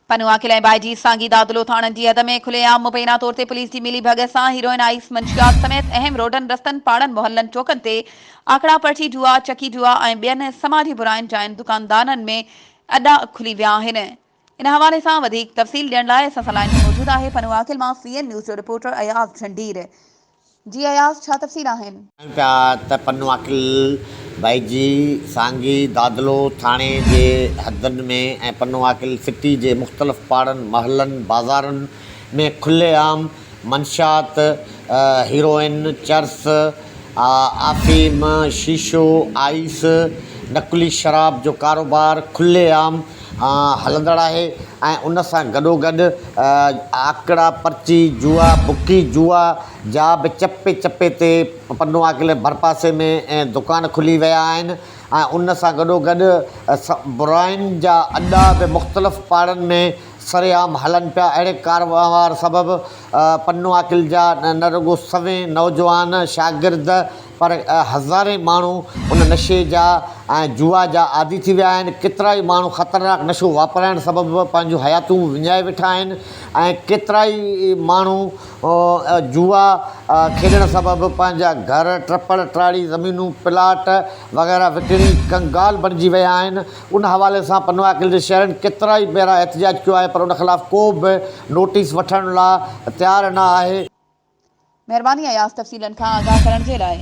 پنوعاقل ۽ بائجي سانگي دادلو ٿاڻن جي حد ۾ کلي عام مبينا طور تي پوليس جي ملي ڀڳت سان هيروئن آئيس منشيات سميت اهم روڊن رستن پاڙن محلن چوڪن تي آڪڙا پرچي جوا چڪي جوا ۽ ٻين سماجي براين جاين دڪاندارن ۾ اڏا کلي ويا آهن ان حوالي سان وڌيڪ تفصيل ڏيڻ لاء اسان سان لائين تي موجود آهي پنوعاقل مان سي اين نيوز جو رپورٽر اياز جهنڊير جي اياز ڇا تفصيل آهن؟ ٻڌايون پيا ته پنوعاقل بائيجي سانگي دادلو ٿاڻي جي حدن ۾ ۽ پنوعاقل سٽي جي مختلف پاڙن محلن بازارن ۾ کلي عام منشيات هيروئن چرس آفيم شيشو آئيس نقلي شراب جو ڪاروبار کلي عام هلندڙ آهي ۽ ان سان گڏوگڏ آڪڙا پرچي جوا بڪي جوا جا به چپي چپي تي پنوعاقل ڀرپاسي ۾ دڪان کلي ويا آهن ۽ ان سان گڏوگڏ براين جا اڏا به مختلف پاڙن ۾ سرعام هلن پيا اهڙي ڪاروهنوار سبب پنوعاقل جا نه رڳو سوين نوجوان شاگرد پر هزارين ماڻهو ان نشي جا ۽ جوا جا عادي ٿي ويا آهن، ڪيترائي ماڻهو خطرناڪ نشو واپرائڻ سبب پنهنجون حياتيون وڃائي ويٺا آهن ۽ ڪيترائي ماڻهو جوا کيڏڻ سبب پنهنجا گهر، ٽپڙ ٽاڙي، زمينون، پلاٽ وغيره وڪڻي ڪنگال بڻجي ويا آهن، ان حوالي سان پنوعاقل جي شهرين ڪيترائي ڀيرا احتجاج ڪيو آهي پر ان خلاف ڪو به نوٽيس وٺڻ لا تيار نه آهي. مهرباني اياز تفصيلن کان آگاهه ڪرڻ جي لاء.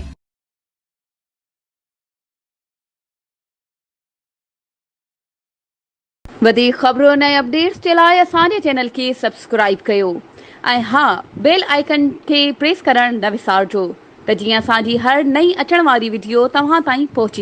وڌيڪ خبرن ۽ اپڊيٽس جي لاء اسان جي چينل کي سبسڪرائيب ڪيو ۽ ها بيل آئيڪن کي پريس ڪرڻ نه وسارجو ته جيئن اسان جي هر نئين اچڻ واري وڊيو توهان تائين پهچي.